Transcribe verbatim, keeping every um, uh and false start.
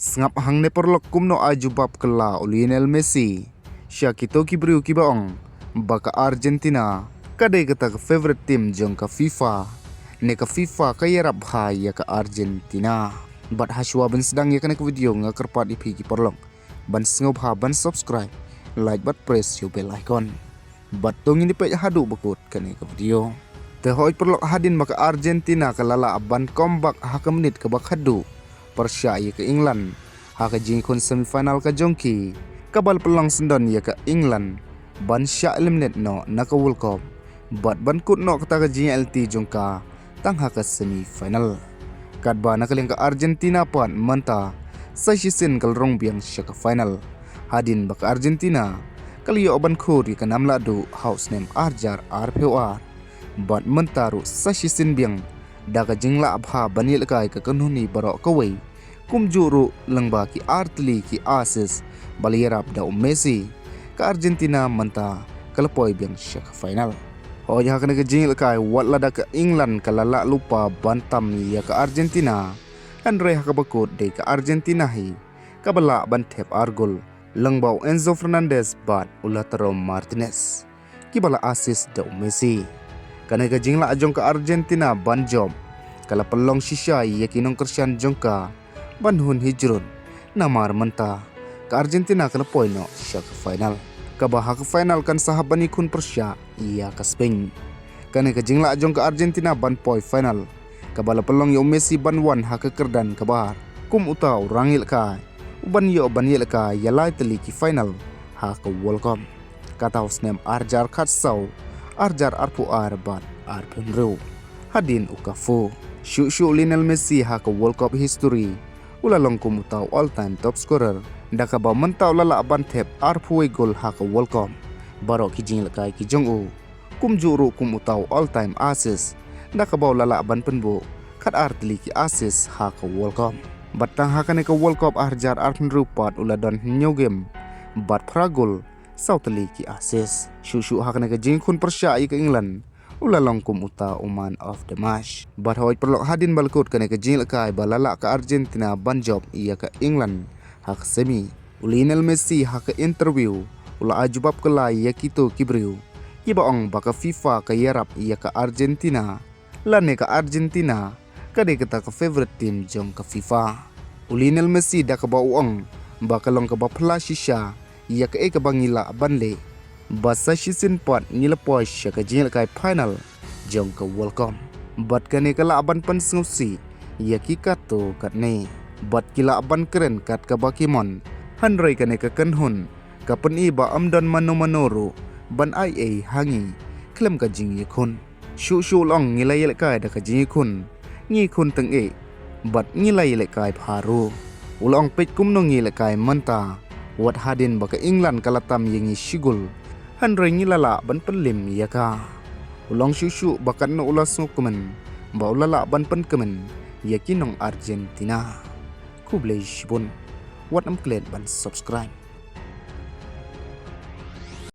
Sngap hangne paralok kumno ai jubab kylla u Lionel Messi sha kito ki briew kiba ong ba ka Argentina ka dei kata ka favourite team jong ka FIFA, ne ka FIFA ka ïarap bha ïa ka Argentina. Bad hashwa ban sdang ïa kane ka video nga kyrpad ïa phi ki paralok ban sngewbha ban subscribe, like bad press ïa u bell icon. Bad to ngin ïa peit haduh ba kut kane ka video. Te hoi paralok, hadien ba ka Argentina ka la lah ban comeback ha ka minit kaba khatduh pyrshah ïa ka England ha ka jingïakhun semi final ka jong ki, kaba la pynlong syndon ïa ka England ban shah eliminate noh na ka World Cup bad ban kut noh kata ka jingïaid lynti jong ka tang ha ka semi final. Katba na ka liang ka Argentina pat mynta sa shisien ka la rung biang sha ka final, hadien ba ka Argentina ka la ïoh ban khur ïa ka nam lahduh ha u snem arhajar arphew ar. Bad mynta ruh sa shisien biang da ka jinglah bha ban ïalehkai ka kynhun hi baroh kawei, kumjuh ruh lyngba ki artylli ki assist ba la ïarap da u Messi, ka Argentina mynta ka la poi biang sha ka final. Hoi, ha kane ka jingïalehkai, wat la da ka England ka la lah lypa ban tam ïa ka Argentina, hynrei ha kaba kut dei ka Argentina hi kaba lah ban thep ar gol lyngba u Enzo Fernandez bad u Lautaro Martinez, kiba la assist da u Messi. Kane ka jinglah jong ka Argentina ban jop ka la pynlong shisha ïa ki nongkyrshan jong ka ban hun hijrut, namar mynta ka Argentina ka la poi noh sha ka final, kaba ha ka final kan sa hap ban ïakhun pyrshah ïa ka Spain. Kane ka jinglah jong ka Argentina ban poi final, kaba la pynlong ïa u Messi ban wan ha ka kyrdan kaba ar kum uta u rangïalehkai uban ïoh ban ïalehkai ïa lai tylli ki final ha ka World Cup, kata u snem arhajar khatsaw, arhajar arphew ar bad arphew hynriew, hadien u Cafu. Shuh shuh u Lionel Messi ha ka World Cup history u la long kum uta u all time top scorer, da kaba mynta u la lah ban thep arphew wei gol ha ka World Cup baroh ki jingïalehkai ki jong u, kumjuh ruh kum uta u all time assist, da kaba u la lah ban pynbuh khatar tylli ki assist ha ka World Cup. Bad tang ha kane ka World Cup arhajar arphew hynriew pat u la don hynñiew game bad phra gol, saw tylli ki assist. Shuh shuh ha kane ka jingïakhun pyrshah ïa ka England u la long kum uta u man of the match. Bad hoi paralok, hadien ba la kut kane ka jingïalehkai ba la lah ka Argentina ban jop ïa ka England ha ka semi, u Lionel Messi ha ka interview u la ai jubab kylla ïa kito ki briew kiba ong ba ka FIFA ka ïarap ïa ka Argentina, lane ka Argentina ka dei kata ka favourite team jong ka FIFA. U Lionel Messi da kaba u ong ba ka long kaba phylla shisha ïa kaei kaba ngi lah ban leh, ba sa shisien pat ngi la poi sha ka jingïalehkai final jong ka World Cup. Bad kane ka lah ban pynsngewsih ïa ki katto katne, bad ki lah ban kren kat kaba ki mon. Hynrei kane ka kynhun ka pyni ba ym don mano mano ruh ban ai ei ha ngi khlem ka jingïakhun. Shuh shuh u la ong ngi la ïalehkai da ka jingïakhun, ngi khun teng eh, bad ngi la ïalehkai bha ruh. U la ong peit kumno ngi ïalehkai mynta, wat hadien ba ka England ka la tam ïa ngi shi gol, hynrei ngi la lah ban pynlem ïa ka. U la ong shuh shuh ba katno u la sngewkmen ba u la lah ban pynkmen ïa ki nong Argentina. Khublei shibun. Wat ym klet ban subscribe.